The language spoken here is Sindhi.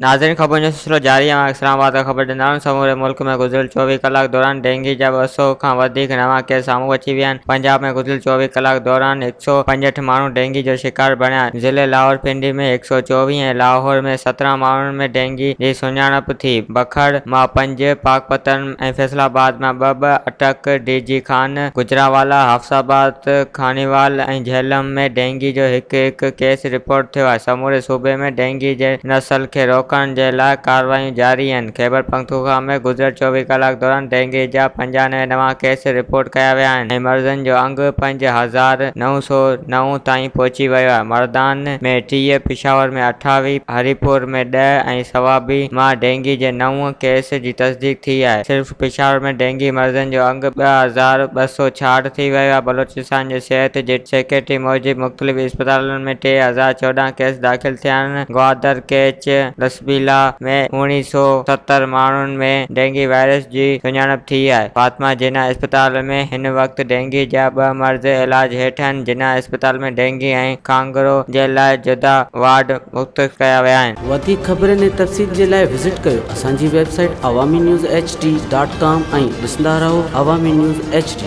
ناظرين خبرن جو سلسلو جاري آهي اسلام آباد کان خبر ڏيندا آهيون سموري ملڪ ۾ گذريل 24 ڪلاڪ دوران ڊينگي جا 200 کان وڌيڪ نوان ڪيس سامهون اچي ويا آهن پنجاب ۾ گذريل 24 ڪلاڪ دوران 165 ماڻهو ڊينگي جو شڪار بڻيا ضلعي لاهور پنڊي ۾ 124 ۽ لاهور ۾ 17 ماڻهن ۾ ڊينگي جي سڃاڻپ ٿي بکر مان پنج پاڪپتن ۽ فيصل آباد مان ٻه ٻه، اٽڪ، ڊي جي خان، گجرانوالا، حافظ آباد، خانيوال ۽ جهلم ۾ ڊينگي جو هڪ هڪ ڪيس رپورٽ ٿيو آهي، سموري صوبي ۾ ڊينگي جي نسل کي روڪڻ جي لاء ڪارروايون جاري آهن، خيبرپختونخوا ۾ گذريل 24 ڪلاڪ دوران ڊينگي جا 95 نوان ڪيس رپورٽ ڪيا ويا آهن ۽ مريضن جو انگ 5009 نو تائين پهچي ويو آهي، مردان ۾ 30، پشاور ۾ 28، هريپور ۾ ڏهه ۽ صوابي مان ڊينگي جي نو ڪيس جي تصديق ٿي آهي، صرف پشاور ۾ ڊينگي مريضن جو انگ 2266 ٿي ويو آهي، بلوچستان جي صحت جي سيڪريٽري موجب مختلف اسپتالن ۾ 3014 ڪيس داخل ٿيا آهن، گوادر، ڪيچ، لسٻيلا ۾ 1970 ماڻهن ۾ ڊينگي وائرس جي سڃاڻپ ٿي آهي، فاطمه جناح اسپتال ۾ هن وقت ڊينگي جا ٻه مريض علاج هيٺ آهن، جناح اسپتال ۾ ڊينگي ۽ کانگهرو جي لاء جدا وارڊ مختص ڪيا ويا آهن. وڌيڪ خبرن ۽ تفصيل جي لاء وزٽ ڪيو اسان جي website Awami news H D dot com ۽ ڏسندا رهو عوامي نيوز ايڇ ڊي.